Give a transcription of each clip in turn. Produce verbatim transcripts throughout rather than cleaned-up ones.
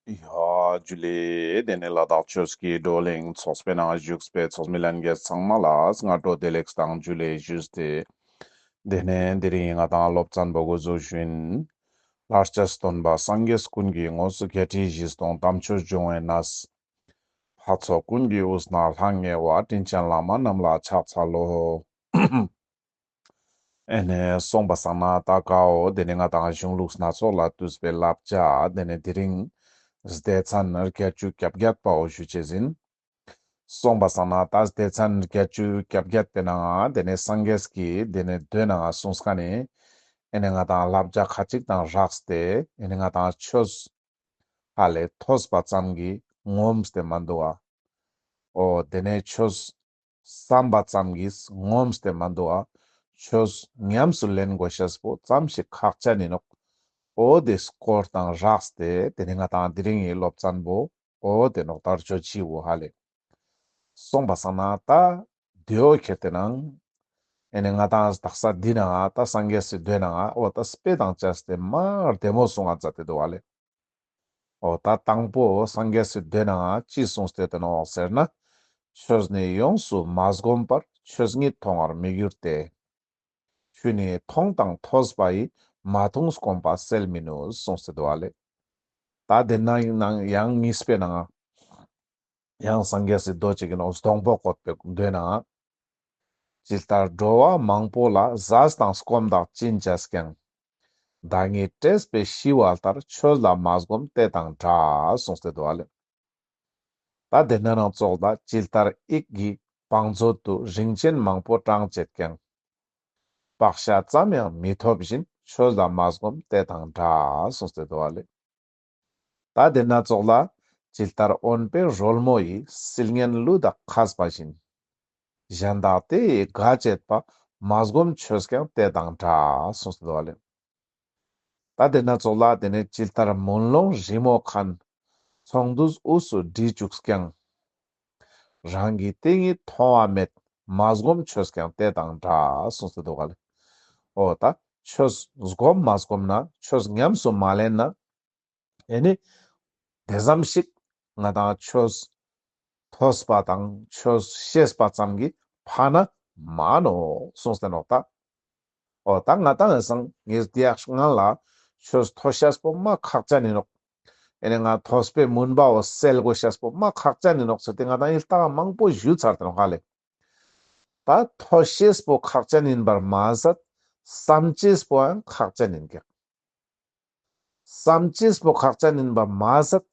ཡ་ཇུ་ལེ། དེ་ནས་ལ་དྭགས་ཆོས་ཀྱི་བགྲོ་གླེང་ཚོགས་པའི་ནང་བཞུགས་པའི་ཚོགས་མི་ལྷན་རྒྱས་ཚང་མ་ལ་སྔ་དྲོ་བདེ་ལེགས་དང་ཇུ་ལེ་ཞུས་ཏེ། དེ་ནས་དེ་རིང་ང་དང་སློབ་ཚན་པོ་འགོ་འཛུགས་ཞུ་ཡིན། ལྷར་བཅས་སྟོན་པ་སངས་རྒྱས་ཀུན་གྱི་དངོས། བརྒྱད་ཁྲི་བཞི་སྟོང་དམ་ཆོས་འབྱུང་བའི་གནས། འཕགས་ཚོགས་ཀུན་གྱི་དབུས་ན་ལྷང་ངེ་བ། དྲིན་ཅན་བླ་མ་རྣམས་ལ་ཕྱག་འཚལ་ལོ། ཨེ་ནས་སོང་པ་སང་ན་ད་ཀའོ། དེ་ནས་ང་དང་གཞུང་ལུགས་སྣ་ཚོགས་ལས་བཏུས་པའི་བསླབ་བྱ་དེ་ནས་དེ་རིང་སྡེ་ཚན་བརྒྱད་ཅུ་གྱ་བརྒྱད་པའོ་ཞུ་བྱེད་ཟིན། སོང་པ་སང་ན་ད་སྡེ་ཚན་བརྒྱད་ཅུ་གྱ་བརྒྱད་པའི་ནང་དེ་ནས་སངས་རྒྱས་ཀྱིས་དེ་ནས་མདོའི་ནང་གསུངས་ཁན་ནི་ཨེ་ནས་ང་དང་བསླབ་བྱ་ཁ་ཅིག་དང་སྦྲགས་ཏེ་ཨེ་ནས་ང་དང་ཆོས་ཧ་ལས་ཐོས་པ་ཙམ་གྱིས་ངོམས་ཏེ་མ་འདུག་ཨ། ཨོ་དེ་ནས་ཆོས་བསམ་པ་ཙམ་གྱིས་ངོམས་ཏེ་མ་འདུག་ཨ། ཆོས་ཉམས་སུ་ལེན་དགོས་ཤེས་པོ་ཙམ་ཞིག་ཁག་ཅན་ཡིན་ནོག། ཨོ་དེ་སྐོར་དང་སྦྲགས་ཏེ་དེ་ནས་ང་དང་དེ་རིང་གི་སློབ་ཚན་པོ་ཨོ་དེ་ནོག་ལྟར་ཆོས་ཅི་བོ་ཧ་ལས། སོང་པ་སང་ན་ད་དེའོ་ཁྱེར་ཏེ་ནང་ཨེ་ནས་ང་དང་དག་ས་འདི་ནང་ད་སངས་རྒྱས་སི་མདོའི་ནང་ཨོ་ད་དཔེ་དང་བཅས་ཏེ་མ་བདེ་མོ་གསུང་ང་མཛད་དེ་འདུག་བ་ལེ། ཨོ་ད་དང་པོ་སངས་རྒྱས་སི་མདོའི་ནང་ཅི་གསུངས་ཏེ་དེ་ནོག་ཟེར་ན། ཆོས་ནི་ཡོངས་སུ་མ་བསྒོམས་པར། ཆོས་ཉིད་མཐོང་བར་མི་འགྱུར་ཏེ། ཆོས་ནི་མཐོང་དང་ཐོས་པ་ཡིས། མ་མཐོང་སྒོམ་པ་སེལ་མི་ནུས། གསུངས་ཏེ་འདུག་བ་ལེ། ད་དེ་ནང་ཡང་གཉིས་པའི་ནང་ཡང་སངས་རྒྱས་སི་མདོ་གཅིག་གི་ནང་སྡོང་པོ་བཀོད་པའི་མདོའི་ནང་། ཇི་ལྟར་འགྲོ་བ་མང་པོ་ལ། ཟས་དང་སྐོམ་དག་ཅི་བྱས་ཀྱང་། བདག་ཉིད་བཀྲེས་པས་ཤི་བ་ལྟར། ཆོས་ལ་མ་བསྒོམས་དེ་དང་འདྲ། གསུངས་ཏེ་འདུག་བ་ལེ། ད་དེ་ནས་ནང་ཙོགས་ལ་ཇི་ལྟར་དབྱིག་གི་བང་མཛོད་དུ། རིན་ཆེན་མང་པོ་བགྲངས་བྱས་ཀྱང་། བག་ཤ་ཙམ་ཡང་མི་ཐོབ་བཞིན། ཆོས་ལ་མ་བསྒོམས་དེ་དང་འདྲ། གསུངས་ཏེ་འདུག་བ་ལེ། ད་དེ་ནས་ཙོགས་ལ་ཇི་ལྟར་དབོན་པོའི་རོལ་མོ་ཡིས། སིལ་སྙན་གླུ་དག་མཁས་པ་བཞིན། གཞན་དག་དེ་ཡི་དགའ་བྱེད་པ། མ་བསྒོམས་ཆོས་ཀྱང་དེ་དང་འདྲ། གསུངས་ཏེ་འདུག་བ་ལེ། ད་དེ་ནས་ཙོགས་ལ་དེ་ནས་ཇི་ལྟར་མུན་ལོང་རི་མོ་མཁན། ཚོགས་འདུས་དབུས་སུ་བྲིས་བཅུག་ཀྱང་། རང་གི་དེ་ཉིད་མཐོང་བ་མེད། མ་བསྒོམས་ཆོས་ཀྱང་དེ་དང་འདྲ། གསུངས་ཏེ་འདུག་བ་ལེ། ཨོ་ད་ཆོས་བསྒོམ་མ་བསྒོམ་ན་ཆོས་ཉམས་སུ་མ་ལེན་ན། ཨེ་ནི། དེ་ཙམ་ཞིག་ང་དང་ཆོས་ཐོས་པ་དང་ཆོས་ཤེས་པ་ཙམ་གྱིས་ཕན་ན་མ་ནོག་གསུངས་ཏེ་ནོག་ད། ཨོ་ད་ང་དང་ཨེ་སང་ངས་དེ་ཡག་ང་ལ་ཆོས་ཐོས་ཤེས་པོ་མ་ཁག་ཅན་ཡིན་ནོག། ཨེ་ནི་ང་ཐོས་པའི་མུན་པའོ་སེལ་དགོས་ཤེས་པོ་མ་ཁག་ཅན་ཡིན་ནོག་ཟེར་ཏེ་ང་དང་ཡིན་ལྟ་མང་པོ་ཞུ་ཚར་ཏེ་ནོག་ཧ་ལེ། ད་ཐོས་ཤེས་པོ་ཁག་ཅན་ཡིན་པར་མ་ཟད་བསམ་ཤེས་པོའང་ཁག་ཅན་ཡིན་ཀྱག། བསམ་ཤེས་པོ་ཁག་ཅན་ཡིན་པ་མ་ཟད་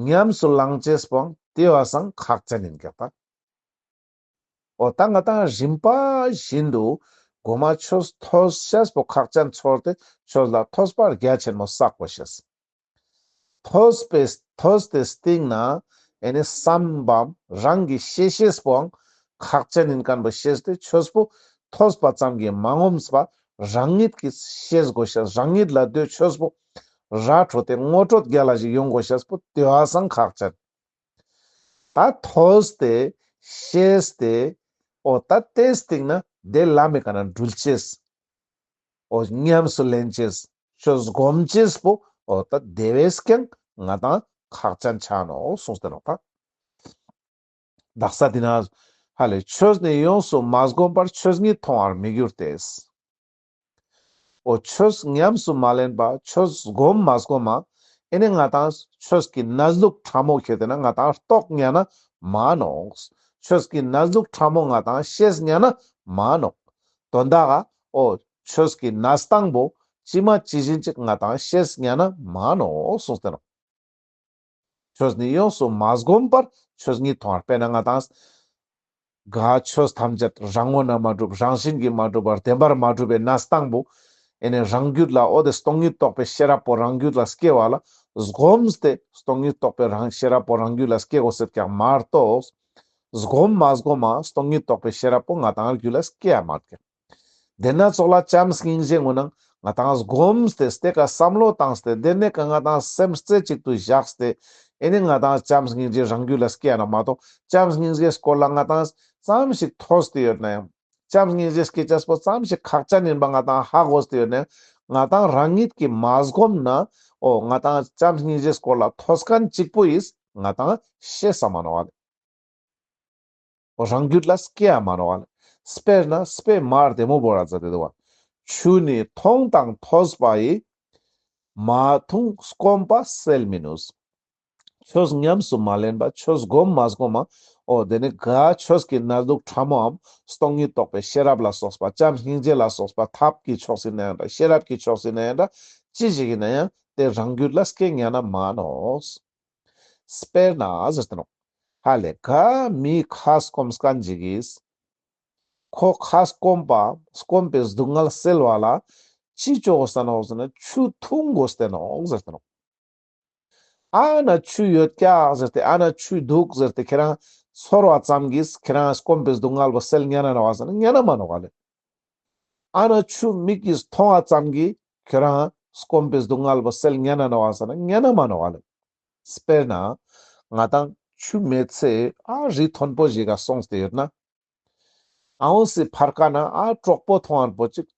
ཉམས་སུ་བླང་ཤེས་པོའང་དེ་བ་སང་ཁག་ཅན་ཡིན་ཀྱག་ད། ཨོ་ད་ང་དང་རིམ་པ་བཞིན་དུ་གོ་མ་ཆོས་ཐོས་ཤེས་པོ་ཁག་ཅན་ཚོར་ཏེ་ཆོས་ལ་ཐོས་པ་རྒྱ་ཆེན་མོ་བསགས་པོ་ཤེས། ཐོས་པའི་ཐོས་ཏེ་སྟིང་ན་ཨེ་ནི་བསམ་པའམ་རང་གི་ཤེས་ཤེས་པོའང་ཁག་ཅན་ཡིན་མཁན་པོ་ཤེས་ཏེ་ཆོས་པོ་ཐོས་པ་ཙམ་གྱིས་མ་ངོམས་པ་རང་ཉིད་ཀྱིས་ཤེས་དགོས་ཤེས་རང་ཉིད་ལ་དོ་ཆོས་པོ་ར་འཕྲོད་དེ་ངོ་སྤྲོད་རྒྱ་ལ་ཞིག་ཡོང་དགོས་ཤེས་པོ་དེ་བ་སང་ཁག་ཅན། ད་ཐོས་ཏེ་ཤེས་ཏེ་ཨོ་ད་དེ་སྟིང་ན་དེ་ལ་མི་ཀ་ན་འགྲུལ་ཤེས། ཨོ་ཉམས་སུ་ལེན་ཅེས། ཆོས་སྒོམ་ཅེས་པོ་ཨོ་ད་དེ་བས་ཀྱང་ང་དང་ཁག་ཅན་ཆ་ནོག་གསུངས་ཏེ་ནོག་ད། དག་ས་དེ་ན་ཧ་ལས་ཆོས་ནི་ཡོངས་སུ་མ་བསྒོམས་པར། ཆོས་ཉིད་མཐོང་བར་མི་འགྱུར་ཏེ། ཨོ་ཆོས་ཉམས་སུ་མ་ལེན་པ་ཆོས་སྒོམ་མ་སྒོམ་མ་ཨེ་ནི་ང་དང་ཆོས་ཀྱི་གནས་ལུགས་ཕྲ་མོ་ཁྱེར་ཏེ་ན་ང་དང་རྟོགས་ཉན་ན་མ་ནོག། ཆོས་ཀྱི་གནས་ལུགས་ཕྲ་མོ་ང་དང་ཤེས་ཉན་ན་མ་ནོག། དོན་དག་ག་ཨོ་ཆོས་ཀྱི་གནས་སྟངས་པོ་ཇི་མ་ཇི་བཞིན་ཅིག་ང་དང་ཤེས་ཉན་ན་མ་ནོག་གསུངས་ཏེ་ནོག། ཆོས་ནི་ཡོངས་སུ་མ་བསྒོམས་པར། ཆོས་ཉིད་མཐོང་བར། དཔེར་ན་ང་དང་ག་ཆོས་ཐམས་ཅད་རང་ངོ་ན་མ་གྲུབ་རང་བཞིན་གྱིས་མ་གྲུབ་པར་བདེན་པར་མ་གྲུབ་པའི་གནས་སྟངས་པོ་ཨེ་ནི་རང་རྒྱུད་ལ་ཨོ་དེ་སྟོང་ཉིད་རྟོགས་པའི་ཤེས་རབ་པོ་རང་རྒྱུད་ལ་སྐྱེ་བ་ལ་སྒོམས་ཏེ་སྟོང་ཉིད་རྟོགས་པའི་རང་ཤེས་རབ་པོ་རང་རྒྱུད་ལ་སྐྱེ་དགོས་ཟེར་ཀྱང་མ་གཏོགས། སྒོམ་མ་སྒོམ་མ་སྟོང་ཉིད་རྟོགས་པའི་ཤེས་རབ་པོ་ང་དང་རྒྱུད་ལ་སྐྱེ་ཡ་མ་ཐུབ། དེ་ན་ཙོགས་ལ་བྱམས་སྙིང་རྗེ་ངོ་ནང་ང་དང་སྒོམས་ཏེ་སྟེ་ཀ་བསམ་བློ་བཏང་སྟེ་དེ་ནས་ཀ་ང་དང་སེམས་རྩེ་གཅིག་ཏུ་བཞག་སྟེ་ཨེ་ནི་ང་དང་བྱམས་སྙིང་རྗེ་རང་རྒྱུད་ལ་སྐྱེ་ཡ་ན་མ་གཏོགས་བྱམས་སྙིང་རྗེ་སྐོར་ལ་ང་དང་ཙམ་ཞིག་ཐོས་ཏེ་ཡོད་ན་ཡང་། བྱམས་སྙིང་རྗེ་སྐྱེ་ཅེས་པོ་ཙམ་ཞིག་ཁག་ཅན་ཡིན་པ་ང་དང་ཧ་གོ་སྟེ་ཡོད་ན་ཡང་ ང་དང་རང་ཉིད་ཀྱིས་མ་བསྒོམས་ན། ཨོ་ང་དང་བྱམས་སྙིང་རྗེའི་སྐོར་ལ་ཐོས་མཁན་གཅིག་པོ་ཡིས་ང་དང་ཤེས་ས་མ་ནོག་ལེ། ཨོ་རང་རྒྱུད་ལ་སྐྱེ་ཡ་མ་ནོག་ལེ། དཔེར་ན་དཔེ་མ་བདེ་མོ་བོར་ར་མཛད་དེ་འདུག་བ། ཆུ་ནི་མཐོང་དང་ཐོས་པ་ཡིས། མ་འཐུངས་སྐོམ་པ་སེལ་མི་ནུས། ཆོས་ཉམས་སུ་མ་ལེན་པ། ཆོས་སྒོམ་མ་སྒོམ་མ། ཨོ་དེ་ནི་ག་ཆོས་ཀྱི་གནས་ལུགས་ཕྲ་མོའམ་སྟོང་ཉིད་རྟོགས་པའི་ཤེས་རབ་ལ་སོགས་པ། བྱམས་སྙིང་རྗེ་ལ་སོགས་པ། ཐབས་ཀྱི་ཕྱོགས་སུ་ཡིན་ན་ཡང་འདྲ། ཤེས་རབ་ཀྱི་ཕྱོགས་སུ་ཡིན་ན་ཡང་འདྲ། ཅི་ཞིག་ཡིན་ན་ཡང་དེ་རང་རྒྱུད་ལ་སྐྱེ་ཉན་ན་མ་ནོག། དཔེར་ན་ཟེར་ཏེ་ནོག། ཧ་ལས་ག་མི་ཁ་སྐོམ་མཁན་ཅིག་གིས། ཁོ་ཁ་སྐོམ་པ། སྐོམ་པའི་སྡུག་བསྔལ་སེལ་བ་ལ་ཅི་ཅོ་དགོས་ས་ནོག་ཟེར་ན། ཆུ་འཐུང་དགོས་ཏེ་ནོག་ཟེར་ཏེ་ནོག། ཨ་ན་ཆུ་ཡོད་ཀྱག་ཟེར་ཏེ། ཨ་ན་ཆུ་འདུག་ཟེར་ཏེ་ཁྱེད་རང་ཚོར་བ་ཙམ་གྱིས་ཁྱེད་རང་སྐོམ་པའི་སྡུག་བསྔལ་བོ་སེལ་ཉན་ན་ནོག་ཟེར་ན་ཉན་ན་མ་ནོག་ལེ། ཨ་ན་ཆུ་མིག་གིས་མཐོང་བ་ཙམ་གྱིས་ཁྱེད་རང་སྐོམ་པའི་སྡུག་བསྔལ་བོ་སེལ་ཉན་ན་ནོག་ཟེར་ན་ཉན་ན་མ་ནོག་ལེ། དཔེར་ན་ང་དང་ཆུ་མེད་ཚེ་ཨ་རི་མཐོན་པོ་ཞིག་ག་སོང་སྟེ་ཡོད་ན། ཨའོ་སི་ཕར་ཁ་ན་ཨ་གྲོགས་པོ་མཐོང་བ་པོ་ཅིག།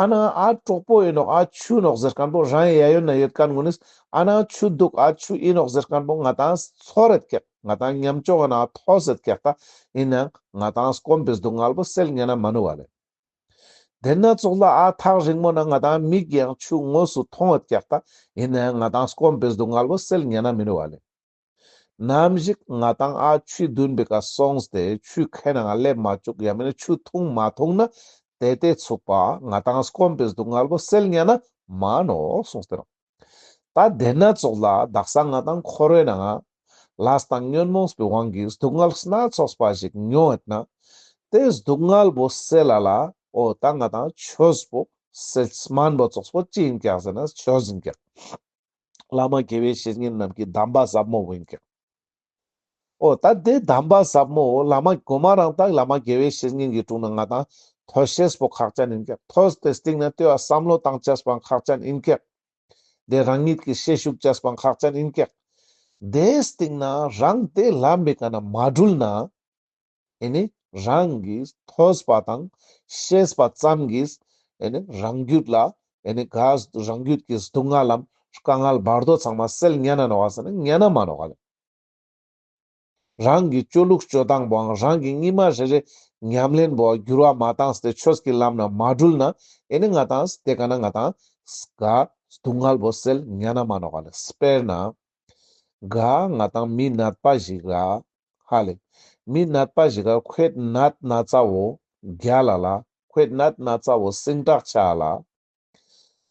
ཨ་ན་ཨ་གྲོགས་པོ་ཡིན་ནོག། ཨ་ཆུ་ནོག་ཟེར་མཁན་པོ། རང་ཡ་ཡོད་ན་ཡོད་མཁན་ངོ་ནིས་ཨ་ན་ཆུ་འདུག། ཨ་ཆུ་ཡིན་ནོག་ཟེར་མཁན་པོ་ང་དང་ཚོར་ཡོད་ཀྱག། ང་དང་ཉམས་ཆོག་ན་ཐོས་ཡོད་ཀྱག། ད་ཡིན་ནའང་ང་དང་སྐོམ་པའི་སྡུག་བསྔལ་བོ་སེལ་ཉན་ན་མ་ནུས་པ་ལེ། དེ་ན་ཙོགས་ལ་ཨ་ཐག་རིང་མོ་ན་ང་དང་མིག་གིས་ཡང་ཆུ་དངོས་སུ་མཐོང་ཡོད་ཀྱག། ད་ཡིན་ནའང་ང་དང་སྐོམ་པའི་སྡུག་བསྔལ་བོ་སེལ་ཉན་ན་མི་ནུས་པ་ལེ། ནམ་ཞིག་ང་དང་ཨ་ཆུའི་མདུན་པའི་ཀ་སོང་སྟེ་ཆུའི་ཁའི་ནང་ང་སླེབས་མ་བཅུག། ཡང་མིན་ན་ཆུ་འཐུང་མ་འཐུང་ན་དེ་དེ་ཚུགས་པ་ང་དང་སྐོམ་པའི་སྡུག་བསྔལ་བོ་སེལ་ཉན་ན་མ་ནོག་གསུངས་ཏེ་ནོག། ད་དེ་ན་ཙོགས་ལ་དག་ས་ང་དང་འཁོར་བའི་ནང་ང་ལས་དང་ཉོན་མོངས་པའི་དབང་གིས་སྡུག་བསྔལ་སྣ་ཚོགས་པ་ཞིག་མྱོང་ཡོད་ན། དེ་སྡུག་བསྔལ་བོ་སེལ་ལ་ལ་ཨོ་ད་ང་དང་ཆོས་པོ་སེལ་སྨན་པོ་ཙོགས་པོ་ཅི་ཡིན་ཀྱག་ཟེར་ན་ཆོས་ཡིན་ཀྱག། བླ་མ་དགེ་བའི་བཤེས་གཉེན་རྣམས་ཀྱི་གདམས་པ་ཟབ་མོ་བོ་ཡིན་ཀྱག། ཨོ་ད་དེ་གདམས་པ་ཟབ་མོ་བླ་མ་གོ་མ་རང་ད་བླ་མ་དགེ་བའི་བཤེས་གཉེན་གྱི་དྲུང་ན་ང་དང་ཐོས་ཤེས་པོ་ཁག་ཅན་ཡིན་ཀྱག། ཐོས་ཏེ་སྟིང་ན་ལྟོས་བ་བསམ་བློ་བཏང་ཅེས་པའང་ཁག་ཅན་ཡིན་ཀྱག། དེ་རང་ཉིད་ཀྱི་ཤེས་ཤུགས་ཅེས་པའང་ཁག་ཅན་ཡིན་ཀྱག། དེ་སྟིང་ན་རང་དེ་ལམ་པའི་ཀ་ན་མ་དྲུལ་ན། ཨེ་ནི་རང་གིས་ཐོས་པ་དང་ཤེས་པ་ཙམ་གྱིས་ཨེ་ནི་རང་རྒྱུད་ལ་ཨེ་ནི་ག་རང་རྒྱུད་ཀྱི་སྡུག་བསྔལ་ལམ་དཀའ་ངལ་བར་དོ་ཚང་མ་སེལ་ཉན་ན་ནོག་ཟེར་ན་ཉན་ན་མ་ནོག་ལེ། རང་གི་སྤྱོད་ལུགས་སྤྱོད་སྟངས་པོའང་རང་གི་ཉི་མ་རེ་རེ་ཉམས་ལེན་པོ་འགྱུར་བ་མ་བཏང་སྟེ་ཆོས་ཀྱི་ལམ་ན་མ་དྲུལ་ན་ཨེ་ནི་ང་དང་དེ་ཀ་ན་ང་དང་ག་སྡུག་བསྔལ་པོ་སེལ་ཉན་ན་མ་ནོག་ལེ། དཔེར་ན། ག་ང་དང་མི་ནད་པ་ཞིག་ར། ཧ་ལེ། མི་ནད་པ་ཞིག་ག་ཁོའི་ནད་ན་ཚ་བོ་རྒྱལ་ལ་ལ། ཁོའི་ནད་ན་ཚ་བོ་ཟིང་དྲག་ཆ་ལ།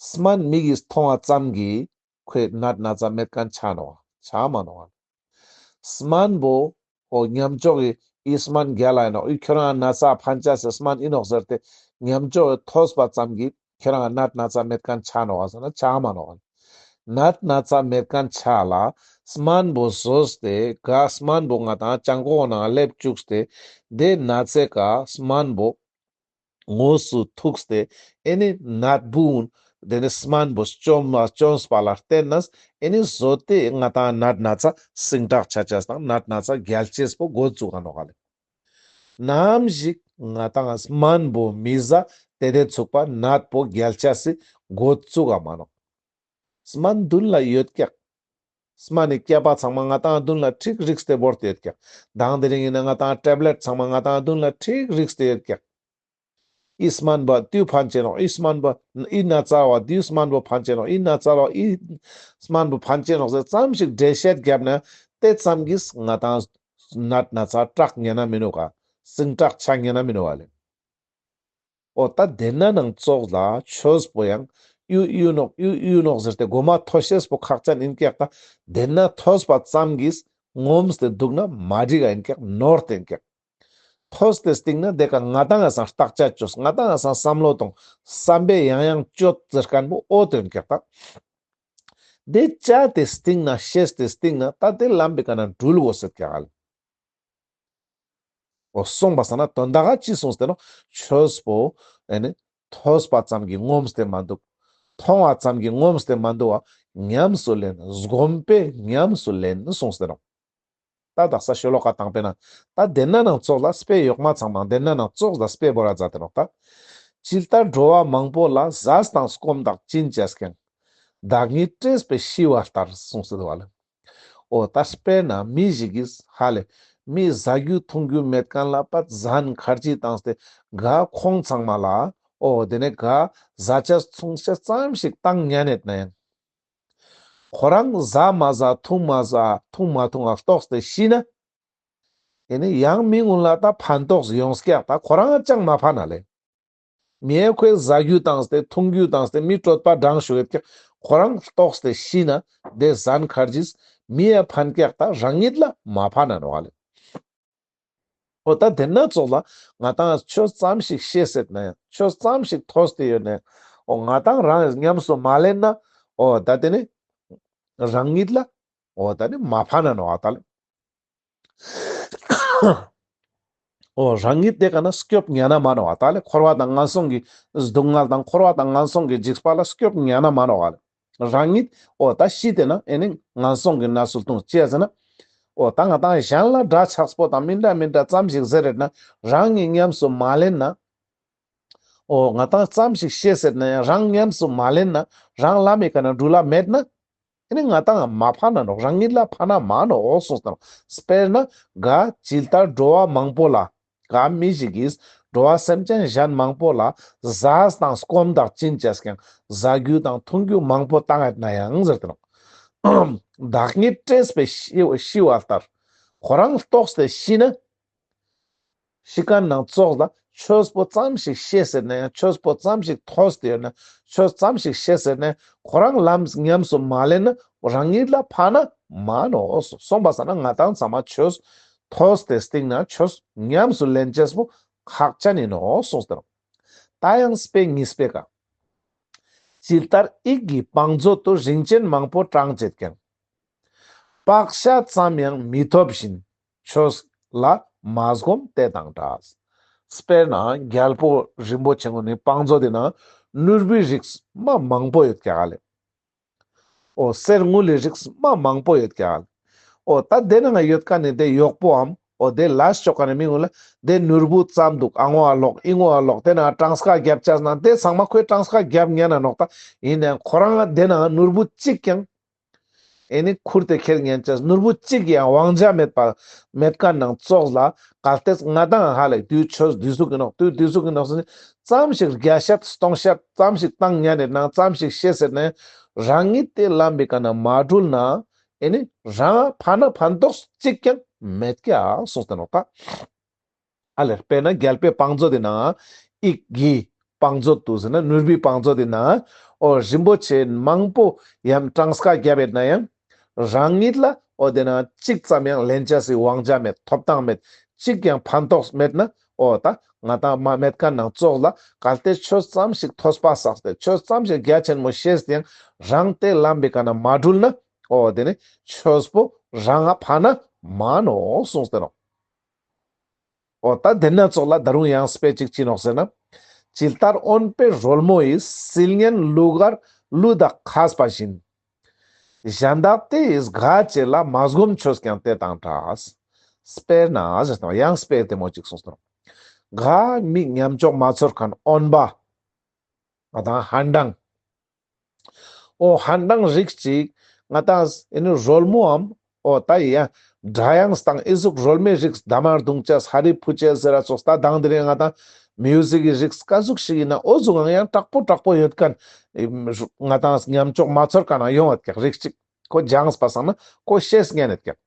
སྨན་མིག་གིས་མཐོང་བ་ཙམ་གྱིས་ཁོའི་ནད་ན་ཚ་མེད་མཁན་ཆ་ནོག་ཆ་མ་ནོག། སྨན་པོ་ཨོ་ཉམས་ཆོག་གི་ཨི་སྨན་རྒྱལ་ལ་ཡིན་ནོག། ཨི་ཁྱོད་རང་ན་ཚ་ཕན་ཆ་སེ་སྨན་ཨིན་ནོག་ཟེར་ཏེ་ཉམས་ཆོག་གི་ཐོས་པ་ཙམ་གྱིས་ཁྱེད་རང་ནད་ན་ཚ་མེད་མཁན་ཆ་ནོག་ཟེར་ན་ཆ་མ་ནོག། ནད་ན་ཚ་མེད་མཁན་ཆ་ལ་སྨན་པོ་ཟོས་ཏེ་ག་སྨན་པོ་ང་དང་ལྕགས་འགོག་ནང་སླེབས་བཅུག་སྟེ་དེ་ན་ཚའི་ཀ་སྨན་པོ་དངོས་སུ་ཐུག་སྟེ་ཨེ་ནི་ནད་འབུ་དེ་ནི་སྨན་པོ་བཅོམ་བཅོམས་པ་ལ་བརྟེན་ནས་ཨེ་ནི་བཟོ་སྟེ་ང་དང་ནད་ན་ཚ་ཟིང་དྲག་ཆ་ཆས་དང་ནད་ན་ཚ་རྒྱལ་ཆེས་པོ་འགོ་བཙུགས་ག་ནོག་ལེ། ནམ་ཞིག་ང་དང་སྨན་པོ་མི་ཟ་དེ་དེ་ཚུགས་པ་ནད་པོ་རྒྱལ་ཆ་སི་འགོ་བཙུགས་ག་མ་ནོག། སྨན་མདུན་ལ་ཡོད་ཀྱག། སྨན་ནི་བསྐྱེད་པ་ཚང་མ་ང་དང་མདུན་ལ་ཁྲིག་རིགས་ཏེ་བོར་ཏེ་ཡོད་ཀྱག། དང་དེ་རིང་ཡིན་ན་ང་དང་ཊེབ་ལེཊ་ཚང་མ་ང་དང་མདུན་ལ་ཁྲིག་རིགས་ཏེ་ཡོད་ཀྱག། ཨི་སྨན་པོ་དུས་ཕན་ཆེ་ནོག། ཨི་སྨན་པོ་ཨི་ན་ཚ་བ་དུས་སྨན་པོ་ཕན་ཆེ་ནོག། ཨི་ན་ཚ་བ་ཨི་སྨན་པོ་ཕན་ཆེ་ནོག་ཟེར་ཙམ་ཞིག་འགྲེལ་བཤད་བརྒྱབ་ན་དེ་ཙམ་གྱིས་ང་དང་ནད་ན་ཚ་དྲག་ཉན་ན་མི་ནུས་ག། ཟིང་དྲག་ཆ་ཉན་ན་མི་ནུས་བ་ལེ། ཨོ་ད་དེ་ན་ནང་ཙོགས་ལ་ཆོས་པོ་ཡང་གཡུ་གཡུ་ནོག་གཡུ་གཡུ་ནོག་ཟེར་ཏེ་མགོ་མ་ཐོས་ཤེས་པོ་ཁག་ཅན་ཡིན་ཀྱག། ད་དེ་ན་ཐོས་པ་ཙམ་གྱིས་ངོམས་ཏེ་འདུག་ན་མ་འགྲིག་ག་ཡིན་ཀྱག། ནོར་ཏེ་ཡིན་ཀྱག། ཐོས་ཏེ་སྟིང་ན་དེ་ཀ་ང་དང་ང་སང་བརྟག་དཔྱད་བཅོས། ང་དང་ང་སང་བསམ་བློ་གཏོང་། བསམ་པས་ཡང་ཡང་བཅོས་ཟེར་མཁན་པོ་ཨོ་དོན་ཀྱག་ད། དེ་བཅད་དེ་སྟིང་ན་ཤེས་ཏེ་སྟིང་ན་ད་དེ་ལམ་པའི་ཀ་ན་འགྲུལ་དགོས་ཟེར་ཀྱག་ཨ་ལེ། ཨོ་གསུངས་པ་སང་ན་དོན་དག་ག་ཅི་གསུངས་ཏེ་ནོག། ཆོས་པོ་ཨེ་ནི་ཐོས་པ་ཙམ་གྱིས་ངོམས་ཏེ་མ་འདུག། མཐོང་བ་ཙམ་གྱིས་ངོམས་ཏེ་མ་འདུག་བ། ཉམས་སུ་ལེན། སྒོམ་པས་ཉམས་སུ་ལེན་གསུངས་ཏེ་ནོག། ད་དག་ས་ཤོ་ལོ་ཀ་དང་པོའི་ནང་ད་དེ་ན་ནང་ཙོགས་ལ་དཔེ་ཡོག་མ་ཚང་མ་དེ་ན་ནང་ཙོགས་ལ་དཔེ་བོར་ར་མཛད་དེ་ནོག་ད། ཇི་ལྟར་འགྲོ་བ་མང་པོ་ལ། ཟས་དང་སྐོམ་དག་ཅི་བྱས་ཀྱང་། བདག་ཉིད་བཀྲེས་པས་ཤི་བ་ལྟར། གསུངས་སྲིད་པ་ལ། འོ་ད་དཔེར་ན་མི་ཞིག་གིས་ཧ་ལས་མི་ཟ་རྒྱུ་འཐུང་རྒྱུ་མེད་མཁན་ལ་པད་ཟན་ཁར་ཇི་བཏང་སྟེ་ག་ཁོང་ཚང་མ་ལ། འོ་དེ་ནས་ག་ཟ་ཆས་འཐུང་ཆས་ཙམ་ཞིག་བཏང་ཉན་ནས་ན་ཡང་། ཁོ་རང་ཟ་མ་ཟ་འཐུང་མ་ཟ་འཐུང་མ་འཐུང་ང་ལྟོགས་ཏེ་ཤི་ན། ཨེ་ནི་ཡང་མི་གུན་ལ་ད་ཕན་ཐོགས་ཡོང་སྐྱག་ད་ཁོ་རང་ཅང་མ་ཕན་ན་ལེ། མིའི་ཁོའི་ཟ་རྒྱུ་བཏང་སྟེ་འཐུང་རྒྱུ་བཏང་སྟེ་མི་གྲོད་པ་འགྲང་ཞུ་ཡོད་ཀྱག་ཁོ་རང་ལྟོགས་ཏེ་ཤི་ན་དེ་ཟན་ཁར་ཇིས་མིའི་ཕན་སྐྱག་ད་རང་ཉིད་ལ་མ་ཕན་ན་ནོ་ཨ་ལེ། འོ་ད་དེ་ན་ཚོགས་ལ་ང་དང་ཆོས་ཙམ་ཞིག་ཤེས་ཟེར་ན་ཡང་ཆོས་ཙམ་ཞིག་ཐོས་ཏེ་ཡོད་ན་ཡང་འོ་ང་དང་རང་ཉམས་སུ་མ་ལེན་ན་འོ་ད་དེ་ནི་རང་ཉིད་ལ་འོ་ད་ནི་མ་ཕན་ན་ནོ་ཨ་ད་ལེ། འོ་རང་ཉིད་དེ་ག་ན་སྐྱོབ་ཉན་ན་མ་ནོ་ཨ་ད་ལེ། འཁོར་བ་དང་ངན་སོང་གི་སྡུག་བསྔལ་དང་འཁོར་བ་དང་ངན་སོང་གི་འཇིགས་པ་ལ་སྐྱོབ་ཉན་ན་མ་ནོ་ཨ་ལེ། རང་ཉིད་འོ་ད་ཤི་དེ་ན་ཨེ་ནི་ངན་སོང་གི་གནས་སུ་ལྟུང་ཅི་ཟེར་ན། འོ་ད་ང་དང་གཞན་ལ་འདྲ་ཆགས་པོ་དང་མི་འདྲ་མི་འདྲ་ཙམ་ཞིག་ཟེར་རེད་ན་རང་ཉིད་ཉམས་སུ་མ་ལེན་ན། འོ་ང་དང་ཙམ་ཞིག་ཤེས་ཟེར་ན་ཡང་རང་ཉམས་སུ་མ་ལེན་ན་རང་ལམ་མི་ག་ན་འགྲུལ་ལ་མེད་ན། ཨེ་ནི་ང་དང་མ་ཕན་ན་ནོ་རང་ཉིད་ལ་ཕན་ན་མ་ནོ་གསུངས་ཏེ་ནོ། དཔེར་ན་ག་ཇི་ལྟར་འགྲོ་བ་མང་པོ་ལ། ག་མི་ཞིག་གིས་འགྲོ་བ་སེམས་ཅན་གཞན་མང་པོ་ལ་ཟས་དང་སྐོམ་དག་ཅི་བྱས་ཀྱང་ཟ་རྒྱུ་དང་འཐུང་རྒྱུ་མང་པོ་བཏང་ཡོད་ན་ཡང་ཟེར་ཏེ་ནོ། བདག་ཉིད་བཀྲེས་པས་ཤི་ཤི་བ་ལྟར། ཁོ་རང་ལྟོགས་ཏེ་ཤི་ན། ཤི་མཁན་ནང་ཙོགས་ལ་ཆོས་པོ་ཙམ་ཞིག་ཤེས་ཟེར་ན་ཡང་ཆོས་པོ་ཙམ་ཞིག་ཐོས་ཏེ་ཡོད་ན་ཆོས་ཙམ་ཞིག་ཤེས་ཟེར་ན་ཁོ་རང་ལམ་ཉམས་སུ་མ་ལེན་ན་རང་ཉིད་ལ་ཕན་ན་མ་ནོ་གསུངས་པ་ས་ན་ང་དང་ཚང་མ་ཆོས་ཐོས་ཏེ་སྟིང་ན་ཆོས་ཉམས་སུ་ལེན་ཅེས་པོ་ཁག་ཅན་ཡིན་ནོ་གསུངས་ཏེ་རོ། ད་ཡང་དཔེ་གཉིས་པའི་ཀ་ཇི་ལྟར་ཡིད་ཀྱི་བང་མཛོད་དུ་རིན་ཆེན་མང་པོ་བགྲངས་བྱེད་ཀྱང་། བག་ཤ་ཙམ་ཡང་མི་ཐོབ་བཞིན། ཆོས་ལ་མ་བསྒོམས་དེ་དང་འདྲ། དཔེར་ན་རྒྱལ་པོ་རིན་པོ་ཆེ་ངོ་ནི་བང་མཛོད་དེ་ན་ནོར་བུའི་རིགས་མ་མང་པོ་ཡོད་ཀྱག་ལེ། འོ་གསེར་དངུལ་ལི་རིགས་མ་མང་པོ་ཡོད་ཀྱག་ལེ། འོ་ད་དེ་ན་ང་ཡོད་ཀ་ནི་དེ་ཡོག་པོའམ་འོ་དེ་ལ་ཤོག་ཀ་ནི་མི་ངོ་ལ་དེ་ནོར་བུ་ཙམ་འདུག་ཨ་ངོ་ཨ་ལོག་ཨི་ངོ་ཨ་ལོག་དེ་ན་གྲངས་ཀ་རྒྱབ་ཆ་ན་དེ་ཚང་མ་ཁོས་གྲངས་ཀ་རྒྱབ་ཉན་ན་ནོག་ད་ཡིན་ནའང་ཁོ་རང་དེ་ན་ནོར་བུ་གཅིག་ཀྱང་ཨེ་ནི་ཁུར་ཏེ་ཁྱེར་ཉན་ཅེས་ནོར་བུ་གཅིག་ཡང་དབང་ཆ་མེད་པ་མེད་མཁན་ནང་ཙོགས་ལ་གལ་ཏེ་ང་དང་ཧ་ལས་དུས་ཆོས་དུས་སུ་གི་ནོག་དུས་དུས་སུ་གི་ནོག་ཟེར་ནས་ཙམ་ཞིག་བརྒྱ་བཤད་སྟོང་བཤད་ཙམ་ཞིག་བཏང་ཉན་ནས་ནང་ཙམ་ཞིག་ཤེས་ཟེར་ནས་རང་ཉིད་དེ་ལམ་པའི་ཀ་ན་མ་གྲུལ་ན་ཨེ་ནི་རང་ཕ་ན་ཕན་ཐོགས་གཅིག་ཀྱང་མེད་ཀྱག་གསུངས་ཏེ་ནོག་ད། ཨ་ལེ་དཔེར་ན་རྒྱལ་པོའི་བང་མཛོད་དེ་ནང་ཡིད་ཀྱི་བང་མཛོད་དུ་ཟེར་ན་ནོར་བུའི་བང་མཛོད་དེ་ནང་འོ་རིན་པོ་ཆེ་མང་པོ་ཡང་གྲངས་ཀ་བརྒྱབ་ཡོད་ན་ཡང་རང་ཉིད་ལ་འོ་དེ་ནང་གཅིག་ཙམ་ཡང་ལེན་ཆ་སི་དབང་ཆ་མེད་ཐོབ་ཐང་མེད་གཅིག་ཀྱང་ཕན་ཐོགས་མེད་ན་འོ་ད་ང་དང་མ་མེད་མཁན་ནང་ཙོགས་ལ་གལ་ཏེ་ཆོས་ཙམ་ཞིག་ཐོས་པ་བསགས་ཏེ་ཆོས་ཙམ་ཞིག་རྒྱ་ཆེན་མོ་ཤེས་ཏེ་ཡང་རང་དེ་ལམ་པའི་ཀ་ན་མ་གྲུལ་ན་འོ་དེ་ནི་ཆོས་པོ་རང་ང་ཕ་ན་མ་ནོག་གསུངས་ཏེ་ནོག་འོ་ད་དེ་ན་ཙོགས་ལ་ད་རུང་ཡང་དཔེ་གཅིག་ཅི་ནོག་ཟེར་ན། ཇི་ལྟར་འོན་པས་རོལ་མོ་ཡི་སིལ་སྙན་གླུ་གར་གླུ་དག་མཁས་པ་བཞིན། གཞན་དག་དེ་ཡི་དགའ་བྱེད་ལ་མ་བསྒོམས་ཆོས་ཀྱང་དེ་དང་འདྲ། དཔེར་ན་ཟེར་དང་ཡང་དཔེ་དེ་མོ་གཅིག་གསུངས་སོང་། ག་མི་ཉམས་ཆོག་མ་ཚོར་མཁན་འོན་པ། ང་དང་ཧན་ཏང་། ཨོ་ཧན་ཏང་རིགས་གཅིག་ང་དང་ཨེ་ནི་རོལ་མོའམ་ཨོ་ད་ཡ་སྒྲ་དབྱངས་དང་ཨི་ཟུག་རོལ་མོའི་རིགས་དྷ་མར་དུང་ཅས་ཧ་རི་ཕུ་ཅས་ཟེར་ར་ཙོགས་ད་དང་དེ་རིང་ང་དང་མིའུ་ཟིག་གི་རིགས་ཀ་ཟུག་ཞིག་ཡིན་ན་ཨོ་ཟུག་ཡང་ཡང་དྲག་པོ་དྲག་པོ་ཡོད་མཁན་ང་དང་ཉམས་ཆོག་མ་ཚོར་མཁན་ཡོང་བ་ཀྱག་རིགས་གཅིག་ཁོ་སྦྱངས་པ་སང་ན་ཁོ་ཤེས་ཉན་ཡོད་ཀྱག་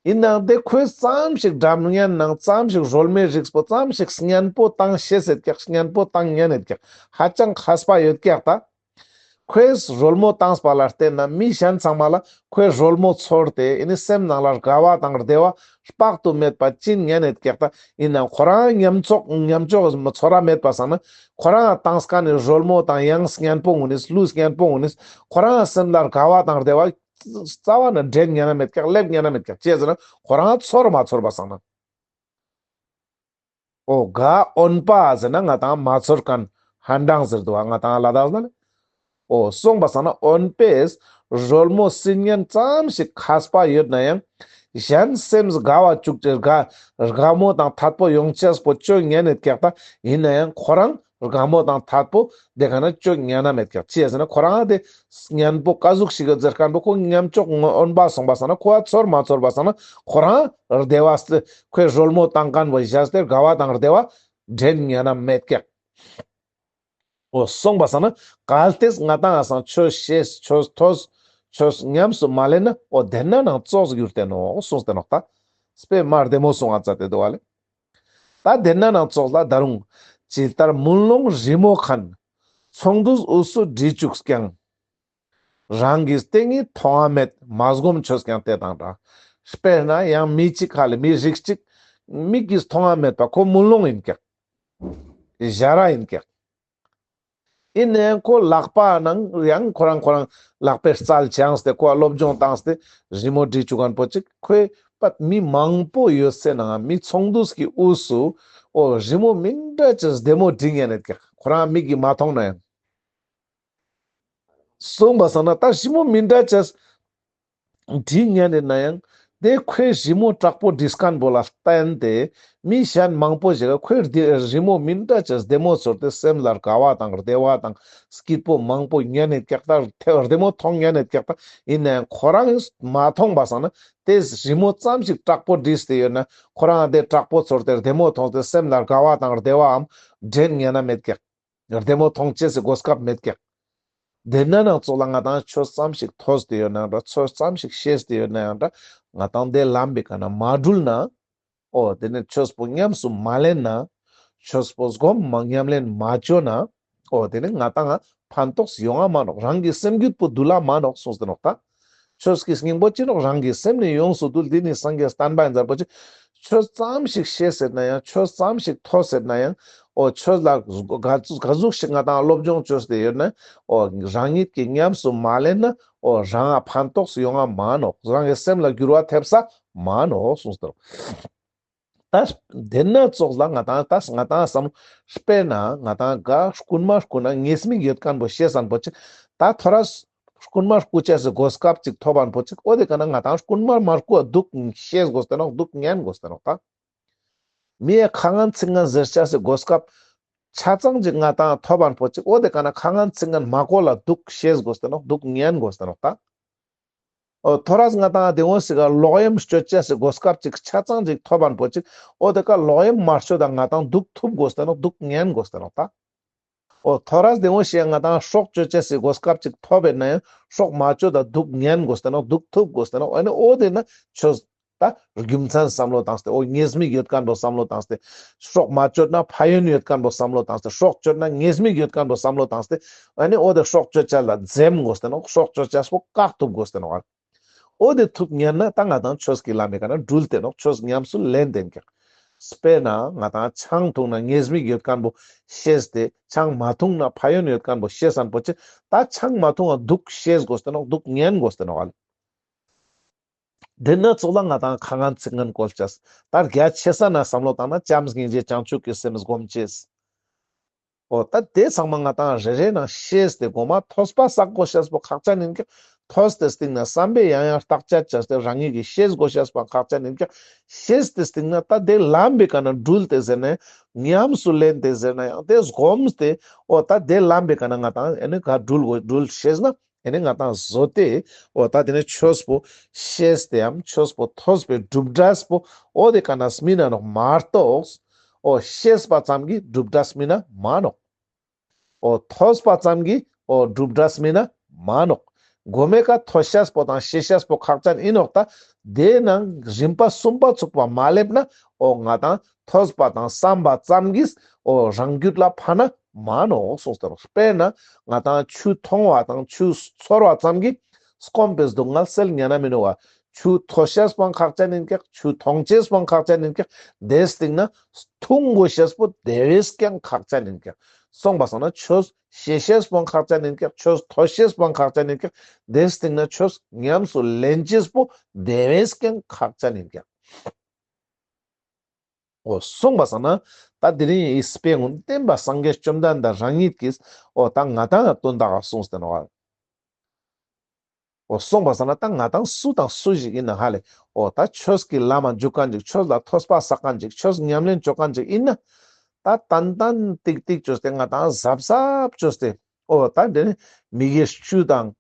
ཡིན་ནའང་དེ་ཁོས་ཙམ་ཞིག་སྒྲ་སྙན་ནང་ཙམ་ཞིག་རོལ་མོའི་རིགས་པོ་ཙམ་ཞིག་སྙན་པོ་བཏང་ཤེས་ཡོད་ཀྱག་སྙན་པོ་བཏང་ཉན་ཡོད་ཀྱག་ཧ་ཅང་མཁས་པ་ཡོད་ཀྱག་ད། ཁོས་རོལ་མོ་བཏང་པ་ལ་བརྟེན་ན་མི་གཞན་ཚང་མ་ལ་ཁོས་རོལ་མོ་ཚོར་ཏེ་ཨེ་ནི་སེམས་ནང་ལ་དགའ་བ་དང་བདེ་བ་དཔག་ཏུ་མེད་པ་ཅི་ཉན་ཡོད་ཀྱག་ད་ཡིན་ནའང་ཁོ་རང་ཉམས་ཆོག་ཉམས་ཆོག་ཚོར་ར་མེད་པ་སང་ན་ཁོ་རང་བཏང་སྐབས་ནི་རོལ་མོ་དང་དབྱངས་སྙན་པོ་ངུ་ནི་གླུ་སྙན་པོ་ངུ་ནི་ཁོ་རང་སེམས་ལ་དགའ་བ་དང་བདེ་བ། རྩ་བ་ནས་འདྲེན་ཉན་ན་མེད་ཀྱག་སླེབས་ཉན་ན་མེད་ཀྱག་ཅི་ཟེར་ན་ཁོ་རང་ཚོར་མ་ཚོར་བ་སང་ན། ཨོ་ག་འོན་པ་ཟེར་ན་ང་དང་མ་ཚོར་མཁན་ཧན་ཏང་ཟེར་འདུག་བ་ང་དང་ལ་དྭགས་ལ་ལེ། ཨོ་སོང་པ་སང་ན་འོན་པས་རོལ་མོ་སིལ་སྙན་ཙམ་ཞིག་མཁས་པ་ཡོད་ན་ཡང་གཞན་སེམས་དགའ་བ་བཅུག་ཅེས་དགའ་དགའ་མོ་དང་ཐད་པོ་ཡོང་ཅེས་པོ་བཅོ་ཉན་ཡོད་ཀྱག་ད་ཡིན་ན་ཡང་ཁོ་རང་ དགའ་མོ་དང་ཐད་པོ་དེ་ག་ན་ཅོ་ཉན་ན་མེད་ཀྱག་ཅི་ཡ་ཟེར་ན་ཁོ་རང་དེ་ཉན་པོ་ཀ་ཟུག་ཞིག་གི་ཟེར་མཁན་པོ་ཁོ་ཉམས་ཅོག་ངོ་འོན་པ་སོང་པ་སང་ན་ཁོ་ཨ་ཚོར་མ་ཚོར་པ་སང་ན་ཁོ་རང་བདེ་བ་སྟེ་ཁོས་རོལ་མོ་བཏང་མཁན་པོ་བཞག་སྟེ་དགའ་བ་དང་བདེ་བ་འདྲེན་ཉན་ན་མེད་ཀྱག་འོ་སོང་པ་སང་ན་གལ་ཏེ་ང་དང་ང་སང་ཆོས་ཤེས་ཆོས་ཐོས་ཆོས་ཉམས་སུ་མ་ལེན་ན་འོ་དེ་ན་ནང་ཙོགས་གྱུར་ཏེ་ནོག་གསུངས་ཏེ་ནོག་ད་དཔེ་མ་བདེ་མོ་གསུང་ང་ཙ་ཏེ་འདུག་བ་ལེ། ད་དེ་ན་ནང་ཙོགས་ལ་ད་རུང་ཇི་ལྟར་མུན་ལོང་རི་མོ་མཁན། ཚོང་འདུས་དབུས་སུ་བྲིས་བཅུག་ཀྱང་། རང་གི་ལྟས་ངན་མཐོང་བ་མེད། མ་སྒོམ་ཆོས་ཀྱང་དེ་དང་འདྲ། དཔེར་ན་ཡང་མི་གཅིག་ཁ་ལ་མི་རིགས་གཅིག་མིག་གིས་མཐོང་བ་མེད་པ་ཁོ་མུན་ལོང་ཡིན་ཀྱག་ཞ་ར་ཡིན་ཀྱག་ཡིན་ནའང་ཁོ་ལག་པ་ནང་ཡང་ཁོ་རང་ཁོ་རང་ལག་པའི་རྩལ་སྦྱངས་ཏེ་ཁོ་སློབ་སྦྱོང་བཏང་སྟེ་རི་མོ་བྲིས་བཅུག་མཁན་པོ་ཅིག་ཁོས་པ་མི་མང་པོ་ཡོད་སའི་ནང་མི་ཚོང་འདུས་ཀྱི་དབུས་སུ་འོ་རི་མོ་མི་འདྲ་ཅིག་བདེ་མོ་བྲིས་ཉན་ནས་ཀྱག་ཁོ་རང་མིག་གིས་མ་མཐོང་ན་ཡང་། གསུངས་པ་སང་ན་ད་རི་མོ་མི་འདྲ་ཅིག་བྲིས་ཉན་ནས་ན་ཡང་དེ་ཁོས་རི་མོ་དྲག་པོ་བྲིས་མཁན་པོ་ལ་བརྟེན་ཏེ་མི་གཞན་མང་པོ་ཞིག་ག་ཁོས་རི་རི་མོ་མི་འདྲ་ཅིག་བདེ་མོ་ཚོར་ཏེ་སེམས་ལ་དགའ་བ་དང་བདེ་བ་དང་སྐྱིད་པོ་མང་པོ་ཉན་ནས་ཀྱག་ད་ཐེ་བདེ་མོ་མཐོང་ཉན་ནས་ཀྱག་ད་ཡིན་ནའང་ཁོ་རང་མ་མཐོང་པ་སང་ན་དེ་རི་མོ་ཙམ་ཞིག་དྲག་པོ་བྲིས་ཏེ་ཡོད་ན་ཁོ་རང་དེ་དྲག་པོ་ཚོར་ཏེ་བདེ་མོ་མཐོང་སྟེ་སེམས་ལ་དགའ་བ་དང་བདེ་བའམ་འདྲེན་ཉན་ན་མེད་ཀྱག་བདེ་མོ་མཐོང་ཅེས་སི་གོ་སྐབས་མེད་ཀྱག་དེ་ན་ནང་ཙོགས་ལ་ང་དང་ཆོས་ཙམ་ཞིག་ཐོས་ཏེ་ཡོད་ན་འདྲ་ཆོས་ཙམ་ཞིག་ཤེས་ཏེ་ཡོད་ན་ཡང་འདྲ་ང་དང་དེ་ལམ་པའི་ཀ་ན་མ་དྲུལ་ན། འོ་དེ་ནས་ཆོས་པོ་ཉམས་སུ་མ་ལེན་ན། ཆོས་པོ་སྒོམ་མ་ཉམས་ལེན་མ་བཅོ་ན། འོ་དེ་ནས་ང་དང་ང་ཕན་ཐོགས་ཡོང་ང་མ་ནོག་རང་གི་སེམས་རྒྱུད་པོ་འདུལ་ལ་མ་ནོག་གསུངས་ཏེ་ནོག་ད། ཆོས་ཀྱི་སྙིང་པོ་ཅི་ནོག་རང་གི་སེམས་ནི་ཡོངས་སུ་འདུལ། འདི་ནི་སངས་རྒྱས་བསྟན་པ་ཡིན་ཟེར་པོ་ཅི། ཆོས་ཙམ་ཞིག་ཤེས་ཟེར་ན་ཡང་ཆོས་ཙམ་ཞིག་ཐོས་ཟེར་ན་ཡང་། འོ་ཆོས་ལ་ག་ཟུག་ག་ཟུག་ཞིག་ང་དང་སློབ་སྦྱོང་བཅོས་ཏེ་ཡོད་ན། འོ་རང་ཉིད་ཀྱིས་ཉམས་སུ་མ་ལེན་ན། འོ་རང་ང་ཕན་ཐོགས་ཡོང་ང་མ་ནོག་རང་གི་སེམས་ལ་འགྱུར་བ་ཐེབས་ས་མ་ནོག་གསུངས་ཏེ་ནོག་ད་དེ་ན་ཙོགས་ལ་ང་དང་ད་ང་དང་བསམ་དཔེར་ན་ང་དང་ག་རྐུན་མ་རྐུ་ན་ཉེས་དམིགས་ཡོད་མཁན་པོ་ཤེས་ཙམ་པོ་ཅིག་ད་ཐོ་རས་རྐུན་མ་རྐུ་ཅེས་སི་གོ་སྐབས་ཅིག་ཐོབ་པ་པོ་ཅིག་འོ་དེ་ག་ན་ང་དང་རྐུན་མ་མ་རྐུ་བ་འདུག་ཤེས་དགོས་ཏེ་ནོག་འདུག་ཉན་དགོས་ཏེ་ནོག་ད་མི་ཡ་ཁ་ངན་ཚིག་ངན་ཟེར་ཅེས་སི་གོ་སྐབས་ཆ་ཚང་ཅིག་ང་དང་ཐོབ་པ་པོ་ཅིག་འོ་དེ་ག་ན་ཁ་ངན་ཚིག་ངན་མ་གོ་ལ་འདུག་ཤེས་དགོས་ཏེ་ནོག་འདུག་ཉན་དགོས་ཏེ་ནོག་ད། ཨོ་ཐོ་རས་ང་དང་དེ་འོ་སི་ག་ལོག་གཡེམ་སྤྱོད་ཅེས་སི་གོ་སྐབས་ཅིག་ཆ་ཚང་ཅིག་ཐོབ་པ་པོ་ཅིག་འོ་དེ་ཀ་ལོག་གཡེམ་མ་སྤྱོད་དང་ང་དང་འདུག་ཐུབ་དགོས་ཏེ་ནོག་འདུག་ཉན་དགོས་ཏེ་ནོག་ད། ཨོ་ཐོ་རས་དེ་འོ་ཤེས་ང་དང་སྲོག་གཅོད་ཅེས་སི་གོ་སྐབས་ཅིག་ཐོབ་པས་ན་ཡང་སྲོག་མ་གཅོད་དང་འདུག་ཉན་དགོས་ཏེ་ནོག་འདུག་ཐུབ་དགོས་ཏེ་ནོག་ཨ་ནི་འོ་དེ་ན་ཆོས་ད་རྒྱུ་མཚན་བསམ་བློ་བཏང་སྟེ་འོ་ཉེས་དམིགས་ཡོད་མཁན་པོ་བསམ་བློ་བཏང་སྟེ་སྲོག་མ་གཅོད་ན་ཕན་ཡོན་ཡོད་མཁན་པོ་བསམ་བློ་བཏང་སྟེ་སྲོག་གཅོད་ན་ཉེས་དམིགས་ཡོད་མཁན་པོ་བསམ་བློ་བཏང་སྟེ་ཨ་ནི་འོ་དེ་སྲོག་གཅོད་ཅེས་ལ་འཛེམ་དགོས་ཏེ་ནོག་སྲོག་གཅོད་ཅེས་པོ་བཀག་ཐུབ་དགོས་ཏེ་ནོག་འོ་དེ་ཐུབ་ཉན་ན་ད་ང་དང་ཆོས་ཀྱི་ལམ་མི་ག་ན་འགྲུལ་ཏེ་ནོག་ཆོས་ཉམས་སུ་ལེན་ཏེ་ཀྱང་། དཔེར་ན་ང་དང་ཆང་འཐུང་ན་ཉེས་དམིགས་ཡོད་མཁན་པོ་ཤེས་ཏེ་ཆང་མ་འཐུང་ན་ཕན་ཡོན་ཡོད་མཁན་པོ་ཤེས་ཙམ་པོ་ཅིག་ད་ཆང་མ་འཐུང་ང་འདུག་ཤེས་དགོས་ཏེ་ནོག་འདུག་ཉན་དགོས་ཏེ་ནོག་ཨ་ལེ། དེ་ན་ཙོགས་ལ་ང་དང་ཁ་ངན་ཚིག་ངན་བཀོལ་ཅེས། ད་རྒྱ་ཆེ་ས་ན་བསམ་བློ་བཏང་ན་བྱམས་སྙིང་རྗེ་བྱང་ཆུབ་ཀྱི་སེམས་སྒོམ་ཅེས། འོ་ད་དེ་ཚང་མ་ང་དང་རེ་རེ་ནང་ཤེས་ཏེ་གོ་མ་ཐོས་པ་བསགས་དགོས་ཤེས་པོ་ཁག་ཅན་ཡིན་ཀྱང་ཐོས་ཏེ་སྟིང་ན་བསམ་པས་ཡང་ཡང་བརྟག་དཔྱད་བྱས་ཏེ་རང་ཉིད་ཀྱིས་ཤེས་དགོས་ཤེས་པ་ཁག་ཅན་ཡིན་ཀྱང་ཤེས་ཏེ་སྟིང་ན་ད་དེ་ལམ་པའི་ཀ་ན་འགྲུལ་ཏེ་ཟེར་ན་ཉམས་སུ་ལེན་ཏེ་ཟེར་ན་ཡང་དེ་སྒོམ་སྟེ་འོ་ད་དེ་ལམ་པའི་ཀ་ན་ང་དང་ཨེ་ནི་ག་འགྲུལ་དགོས་འགྲུལ་ཤེས་ན། ཨེ་ནི་ང་དང་བཟོ་སྟེ། འོ་ད་དེ་ནི་ཆོས་པོ་ཤེས་ཏེའམ་ཆོས་པོ་ཐོས་པའི་གྲུབ་འབྲས་པོ་འོ་དེ་ཀ་ན་སྨིན་ན་ནོག་མ་གཏོགས། འོ་ཤེས་པ་ཙམ་གྱིས་གྲུབ་འབྲས་སྨིན་ན་མ་ནོག་འོ་ཐོས་པ་ཙམ་གྱིས་འོ་གྲུབ་འབྲས་སྨིན་ན་མ་ནོག་གོ་མའི་ཀ་ཐོས་ཤེས་པོ་དང་ཤེས་ཤེས་པོ་ཁག་ཅན་ཡིན་ནོག་ད་དེ་ནང་རིམ་པ་གསུམ་པ་ཚུགས་པ་མ་སླེབས་ན་འོ་ང་དང་ཐོས་པ་དང་བསམ་པ་ཙམ་གྱིས་འོ་རང་རྒྱུད་ལ་ཕན་ན་མ་ནོག་གསུངས་ཏེ་ནོག་དཔེར་ན་ང་དང་ཆུ་འཐུང་བ་དང་ཆུ་ཚོར་བ་ཙམ་གྱིས་སྐོམ་པའི་སྡུག་བསྔལ་སེལ་ཉན་ན་མི་ནུས་པ། ཆུ་ཐོས་ཤེས་པོའང་ཁག་ཅན་ཡིན་ཀྱག་ཆུ་འཐུང་ཅེས་པོའང་ཁག་ཅན་ཡིན་ཀྱག་དེའི་སྟེང་ན་འཐུང་དགོས་ཤེས་པོ་དེ་བས་ཀྱང་ཁག་ཅན་ཡིན་ཀྱག་གསུངས་པ་སོང་ན་ཆོས་ཤེས་ཤེས་པོའང་ཁག་ཅན་ཡིན་ཀྱག་ཆོས་ཐོས་ཤེས་པོའང་ཁག་ཅན་ཡིན་ཀྱག་དེའི་སྟེང་ན་ཆོས་ཉམས་སུ་ལེན་ཅེས་པོ་དེ་བས་ཀྱང་ཁག་ཅན་ཡིན་ཀྱག་འོ་གསུངས་པ་སང་ན་ད་དེ་རིང་ཡི་དཔེ་ངོ་བསྟན་པ་སངས་རྒྱས་བཅོམ་ལྡན་འདས་རང་ཉིད་ཀྱིས་འོ་ད་ང་དང་ང་དོན་དག་ག་གསུངས་ཏེ་ནོག་འོ་གསུངས་པ་སང་ན་ད་ང་དང་སུ་དང་སུ་ཞིག་ཡིན་ན་ཧ་ལས་འོ་ད་ཆོས་ཀྱི་ལམ་མ་འཇུག་མཁན་ཅིག་ཆོས་ལ་ཐོས་པ་བསགས་མཁན་ཅིག་ཆོས་ཉམས་ལེན་བཅོ་མཁན་ཅིག་ཡིན་ན། ད་ཏན་ཏན་ཏིག་ཏིག་བཅོས་ཏེ་ང་དང་གཟབ་གཟབ་བཅོས་ཏེ། ཨོ་ད་དེ་ནི་མི་དགེ་བཅུ་དང་།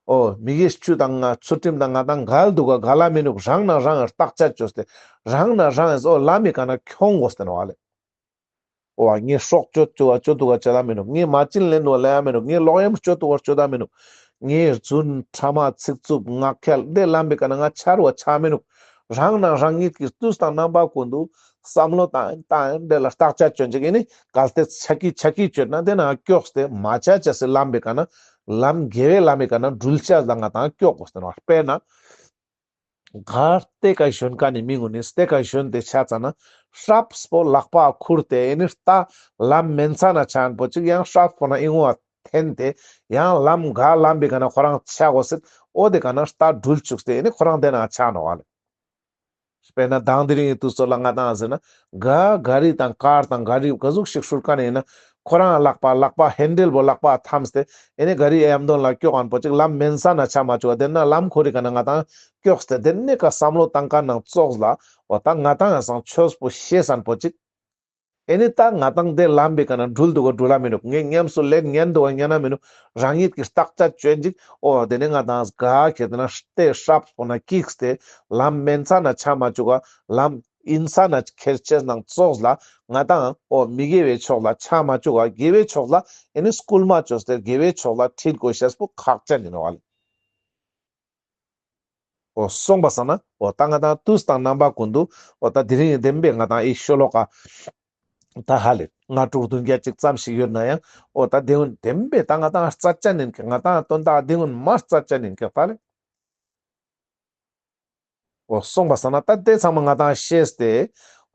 ཨོ་མི་དགེ་བཅུ་དང་ང་ཚུལ་ཁྲིམས་དང་ང་དང་འགལ་འདུག་ག་འགལ་ལ་མི་ནུག་རང་ན་རང་བརྟག་དཔྱད་བཅོས་ཏེ། རང་ན་རང་ཨོ་ལམ་མི་ཀ་ན་ཁྱོང་དགོས་ཏེ་ནོ་ཨ་ལེ། ཨོ་ངས་སྲོག་གཅོད་བཅོ་བ་གཅོད་འདུག་ག་བཅོད་ལ་མི་ནུག་ངས་མ་བྱིན་ལེན་འདུག་ལེན་ཡ་མི་ནུག་ངས་ལོག་གཡེམ་གཅོད་འདུག་ག་གཅོད་ལ་མི་ནུག་ངས་རྫུན་ཕྲ་མ་ཚིག་རྩུབ་ངག་འཁྱལ་འདི་ལམ་པའི་ཀ་ན་ང་ཆར་བ་ཆ་མི་ནུག་རང་ན་རང་ཉིད་ཀྱི་དུས་དང་རྣམ་པ་ཀུན་ཏུ་བསམ་བློ་བཏང་བཏང་འདི་ལ་བརྟག་དཔྱད་བཅོས་འཇིག་ཨེ་ནི་གལ་ཏེ་ཆ་གི་ཆ་གི་བཅོས་ན་དེ་ན་སྐྱོགས་ཏེ་མ་ཆ་ཆ་སི་ལམ་པའི་ཀ་ན་ལམ་དགེ་བའི་ལམ་པའི་ཀ་ན་འགྲུལ་ཆ་ལ་ང་དང་སྐྱོགས་དགོས་ཏེ་ནོ། དཔེར་ན། གར་སྟེ་ཀ་ཞོན་ཀ་ནི་མི་ངུ་ནི་སྟེ་ཀ་ཞོན་ཏེ་ཆ་ཙ་ན་ཧྲབ་སྤོ་ལག་པ་ཁུར་ཏེ་ཨེ་ནི་རྟ་ལམ་མེན་ཚ་ན་ཆ་ཨན་པོ་ཅིག་ཡང་ཧྲབ་སྤོ་ན་ཨི་ངུ་བ་འཐེན་ཏེ་ཡང་ལམ་ག་ལམ་པའི་ཀ་ན་ཁོ་རང་ཆ་གོ་སྲིད། ཨོ་དེ་ཀ་ན་རྟ་འགྲུལ་བཅུག་སྟེ་ཨེ་ནི་ཁོ་རང་དེ་ན་ཆ་ནོ་བ་ལེ། དཔེར་ན་དང་དེ་རིང་གི་དུས་ཚོད་ལ་ང་དང་ཟེར་ན་ག་ག་རི་དང་ཀར་དང་ག་རི་ག་ཟུག་ཞིག་ཧྲུལ་ཀ་ནས་ཡིན་ན་ཁོ་རང་ལག་པ་ལག་པ་ཧེན་ཌལ་བོ་ལག་པ་འཐམས་ཏེ་ཨེ་ནི་ག་རི་གཡམ་དོན་ལ་སྐྱོག་ཨན་པོ་ཅིག་ལམ་མེན་ས་ན་ཆ་མ་བཅུག་པ་དེ་ན་ལམ་ཁོ་རི་ཀ་ན་ང་དང་སྐྱོགས་ཏེ་དེ་ནས་ཀ་བསམ་བློ་བཏང་ཀ་ནང་ཙོགས་ལ་འོ་ད་ང་དང་ཡང་སང་ཆོས་པོ་ཤེས་ཨན་པོ་ཅིག་ཨེ་ནི་ད་ང་དང་དེ་ལམ་པའི་ཀ་ན་འགྲུལ་འདུག་ག་འགྲུལ་ལ་མི་འདུག་ངས་ཉམས་སུ་ལེན་ཉན་འདུག་ག་ཉན་ན་མི་འདུག་རང་ཉིད་ཀྱི་བརྟག་དཔྱད་བཅོས་འཇིག་ཨོ་དེ་ནས་ང་དང་ག་ཁྱེར་ཏེ་ན་ལྟེ་ཧྲབ་སོང་ན་ཀིགས་ཏེ་ལམ་མེན་ས་ན་ཆ་མ་བཅུག་ག་ལམ་ཨིན་ས་ན་ཁྱེར་ཆེས་ནང་ཙོགས་ལ་ང་དང་ཨོ་མི་དགེ་བའི་ཕྱོགས་ལ་ཆ་མ་བཅུག་ག་དགེ་བའི་ཕྱོགས་ལ་ཨེ་ནི་སྐུལ་མ་བཅོས་ཏེ་དགེ་བའི་ཕྱོགས་ལ་ཁྲིད་དགོས་ཤེས་པོ་ཁག་ཅན་ཡིན་ནོ་བ་ལེ། ཨོ་སོང་པ་སང་ན་ཨོ་ད་ང་དང་དུས་དང་རྣམ་པ་ཀུན་ཏུ་ཨོ་ད་དེ་རིང་བདེན་པའི་ང་དང་ཨི་ཤོ་ལོ་ཀ་ད་ཧ་ལེ་ལྔ་དྲུག་བདུན་བརྒྱད་ཅིག་ཙམ་ཞིག་ཡོད་ན་ཡང་ཨོ་ད་དེ་བདེན་པའི་ད་ང་དང་རྩ་ཆ་ནིན་ཀྱག་ང་དང་དོན་དག་དེ་མ་རྩ་ཆ་ནིན་ཀྱག་ད་ལེ། ཨོ་སོང་པ་སང་ན་ད་དེ་ཚང་མ་ང་དང་ཤེས་ཏེ་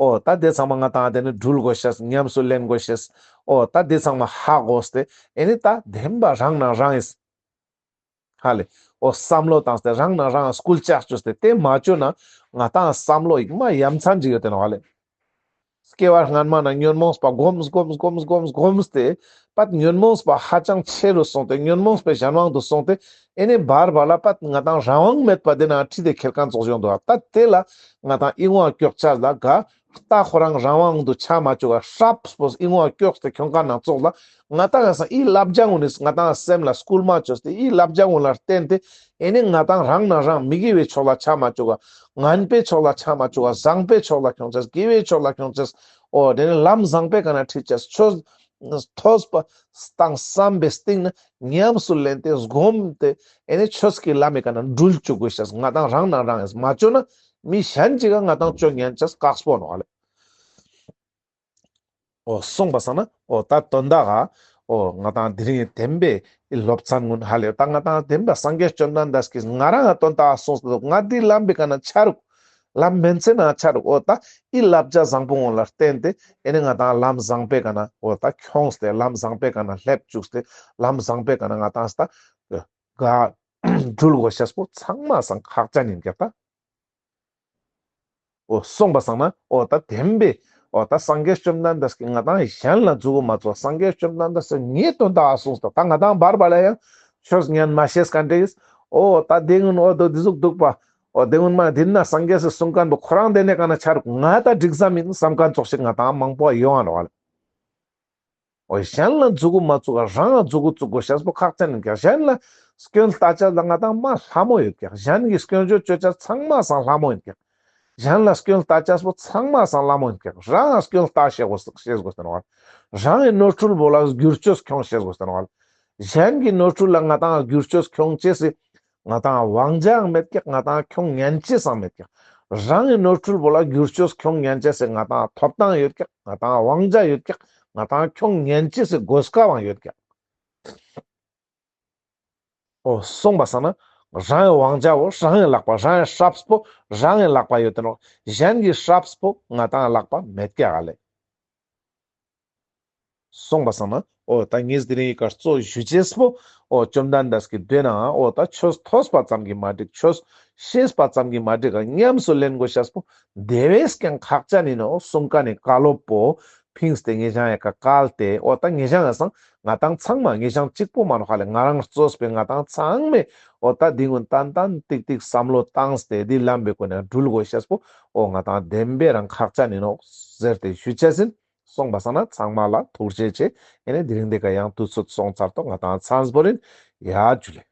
ཨོ་ད་དེ་ཚང་མ་ང་དང་དེ་ནི་འགྲུལ་དགོས་ཤེས་ཉམས་སུ་ལེན་དགོས་ཤེས་ཨོ་ད་དེ་ཚང་མ་ཧ་གོ་སྟེ་ཨེ་ནི་ད་བདེན་པ་རང་ན་རང་ཨིས། ཧ་ལེ། ཨོ་བསམ་བློ་བཏང་སྟེ་རང་ན་རང་སྐུལ་ལྕག་བཅོས་ཏེ་དེ་མ་བཅོས་ན་ང་དང་བསམ་བློ་ཡིག་མ་ཡ་མཚན་ཅིག་ཡོད་དེ་ནོ་ཧ་ལེ། སྐྱེ་བ་སྔན་མ་ན་ཉོན་མོངས་པ་སྒོམས་སྒོམས་སྒོམས་སྒོམས་སྒོམས་ཏེ་པད་ཉོན་མོངས་པ་ཧ་ཅང་ཆེ་རུ་སོང་སྟེ་ཉོན་མོངས་པའི་གཞན་དབང་དུ་སོང་སྟེ་ཨེ་ནི་བར་བར་ལ་པད་ང་དང་རང་དབང་མེད་པ་དེ་ན་ཁྲིད་དེ་ཁྱེར་མཁན་ཙོགས་ཡོང་འདུག་ད་དེ་ལ་ང་དང་ཨི་ངོ་སྐྱོག་ཆ་ལ་ག་རྟ་ཁོ་རང་རང་དབང་དུ་ཆ་མ་བཅུག་ག་ཧྲབ་སྤོས་ཨི་ངོ་སྐྱོགས་ཏེ་ཁྱོང་ཀ་ནང་ཙོགས་ལ་ང་དང་ཡང་སང་ཨི་བསླབ་བྱ་ངོ་ནས་ང་དང་སེམས་ལ་སྐུལ་མ་བཅོས་ཏེ་ཨི་བསླབ་བྱ་ངོ་ལ་བརྟེན་ཏེ་ཨེ་ནི་ང་དང་རང་ན་རང་མི་དགེ་བའི་ཕྱོགས་ལ་ཆ་མ་བཅུག་ག་ངན་པའི་ཕྱོགས་ལ་ཆ་མ་བཅུག་ག་བཟང་པའི་ཕྱོགས་ལ་ཁྱོང་ཆེས་དགེ་བའི་ཕྱོགས་ལ་ཁྱོང་ཆེས་ཨོ་དེ་ནི་ལམ་བཟང་པའི་ཀ་ན་ཁྲིད་ཆེས་ཆོས་ཐོས་པ་དང་བསམ་པའི་སྟེང་ན་ཉམས་སུ་ལེན་ཏེ་སྒོམ་སྟེ་ཨེ་ནི་ཆོས་ཀྱི་ལམ་མི་ཀ་ན་འགྲུལ་བཅུག་དགོས་ཤེས་ང་དང་རང་ན་རང་ཡིན་མ་བཅོས་ན། མི་གཞན་གཅིག་ག་ང་དང་སྤྱོད་ཉན་ཆེས་དཀགས་པོ་ནོ་ཨ་ལེ། ཨོ་གསུངས་པ་སང་ན་ཨོ་ད་དོན་དག་ག་ཨོ་ང་དང་དེ་རིང་བདེན་པའི་སློབ་ཚན་ངུན་ཧ་ལེ་ད་ང་དང་བདེན་པ་སངས་རྒྱས་བཅོམ་ལྡན་འདས་ཀྱིས་ང་རང་ང་དོན་དག་གསུངས་སོ་ང་འདི་ལམ་པའི་ཀ་ན་ཆ་རུག་ལམ་མེན་ཚེ་ན་ཆ་རུག་ཨོ་ད་ཨི་བསླབ་བྱ་བཟང་པོ་ངོ་ལ་བརྟེན་ཏེ་ཨེ་ནི་ང་དང་ལམ་བཟང་པའི་ཀ་ན་ཨོ་ད་ཁྱོངས་ཏེ་ལམ་བཟང་པའི་ཀ་ན་སླེབས་བཅུག་སྟེ་ལམ་བཟང་པའི་ཀ་ན་ང་དང་ད་ག་འགྲུལ་དགོས་ཤེས་པོ་ཚང་མ་སང་ཁག་ཅན་ཡིན་ཀྱག་ད། ཨོ་གསུངས་པ་སང་ན་ཨོ་ད་བདེན་པའི་ཨོ་ད་སངས་རྒྱས་བཅོམ་ལྡན་འདས་ཀྱིས་ང་དང་གཞན་ལ་མཛུ་གུ་མ་བཙུགས་སངས་རྒྱས་བཅོམ་ལྡན་འདས་ཀྱིས་ངའི་དོན་དག་ཨ་གསུངས་ཏོ་ད་ང་དང་བར་བར་ལ་ཡང་ཆོས་ཉན་མ་ཤེས་ག་འདྲ་ཡིས་ཨོ་ད་དེ་ངུན་ཨོ་དོ་དེ་ཟུག་འདུག་པ་ཨོ་དེ་ངུན་མ་དེ་ན་སངས་རྒྱས་སུ་གསུང་མཁན་པོ་ཁོ་རང་དེ་ནས་ག་ན་ཆ་རུག་ང་ད་འགྲིག་ས་མིན་བསམ་མཁན་ཙོགས་ཤིག་ང་དང་མང་པོ་ཡོང་ཨ་རོགས་ཨ་ལ། ཨོ་གཞན་ལ་མཛུ་གུ་མ་བཙུགས་པར་རང་ལ་མཛུ་གུ་བཙུགས་དགོས་ཤེས་པོ་ཁག་ཅན་ཡིན་ཀྱག་གཞན་ལ་སྐྱོན་ལྟ་ཆ་ལ་ང་དང་མ་ལྷ་མོ་ཡོད་ཀྱག་གཞན་གྱི་སྐྱོན་བརྗོད་བཅོས་ཆ་ཚང་མ་སང་ལྷ་མོ་ཡིན་ཀྱག་གཞན་ལ་སྐྱོན་ལྟ་ཆ་པོ་ཚང་མ་སང་ལྷ་མོ་ཡིན་ཀྱག་རང་ལ་སྐྱོན་ལྟ་ཤེས་དགོས་ཤེས་དགོས་ཟེར་བ། རང་གི་ནོར་འཁྲུལ་པོ་ལ་བསྒྱུར་བཅོས་ཁྱོང་ཤེས་དགོས་ཟེར་བ། གཞན་གྱི་ནོར་འཁྲུལ་ལ་ང་དང་བསྒྱུར་བཅོས་ཁྱོང་ཅེས་སི་ང་དང་དབང་ཆའང་མེད་ཀྱག་ང་དང་ཁྱོང་ཉན་ཅེས་སང་མེད་ཀྱག་རང་གི་ནོར་འཁྲུལ་པོ་ལ་བསྒྱུར་བཅོས་ཁྱོང་ཉན་ཅེས་སི་ང་དང་ཐོབ་ཐང་ཡོད་ཀྱག་ང་དང་དབང་ཆ་ཡོད་ཀྱག་ང་དང་ཁྱོང་ཉན་ཅེས་སི་གོ་སྐབས་ཡང་ཡོད་ཀྱག་ཨོ་གསུངས་པ་སང་ན་རང་གི་དབང་ཆ་བོ་རང་གི་ལག་པ་རང་གི་ཧྲབ་སྤོ་རང་གི་ལག་པ་ཡོད་དེ་ནོ་གཞན་གྱི་ཧྲབ་སྤོ་ང་དང་ལག་པ་མེད་ཀྱག་ཨ་ལེ། གསུངས་པ་སང་ན་ཨོ་ད་ངས་དེ་རིང་ག་གཙོ་ཞུ་ཅེས་པོ་ཨོ་བཅོམ་ལྡན་འདས་ཀྱི་མདུན་ན་ཨོ་ད་ཆོས་ཐོས་པ་ཙམ་གྱིས་མ་འགྲིག་ཆོས་ཤེས་པ་ཙམ་གྱིས་མ་འགྲིག་ག་ཉམས་སུ་ལེན་དགོས་ཤེས་པོ་དེ་བས་ཀྱང་ཁག་ཅན་ཡིན་ནོ་གསུངས་ཀ་ནི་བཀའ་སློབ་པོ་ཕིངས་ཏེ་ངེད་ཅག་ཡ་ག་བཀལ་ཏེ་ཨོ་ད་ངེད་ཅག་ཡ་སང་ང་དང་ཚང་མ་ངེད་ཅག་གཅིག་པོ་མ་ནོ་ཧ་ལེ་ང་རང་གཙོས་པའི་ང་དང་ཚང་མས་ཨོ་ད་འདི་ངུན་ཏན་ཏན་ཏིག་ཏིག་བསམ་བློ་བཏང་སྟེ་འདི་ལམ་པའི་སྒོ་ནས་འགྲུལ་དགོས་ཤེས་པོ་ཨོ་ང་དང་བདེན་པའི་རང་ཁག་ཅན་ཡིན་ནོ་ཟེར་ཏེ་ཞུ་ཆ་ཟིན། སོང་པ་སང་ན་ཚང་མ་ལ་ཐུགས་རྗེ་ཆེ། ཨེ་ནས་དེ་རིང་འདི་ག་ཡང་དུས་ཚོད་སོང་ཚར་ཏོ། ང་དང་ཚང་བོ་རིན་ཡ་ཇུ་ལེ།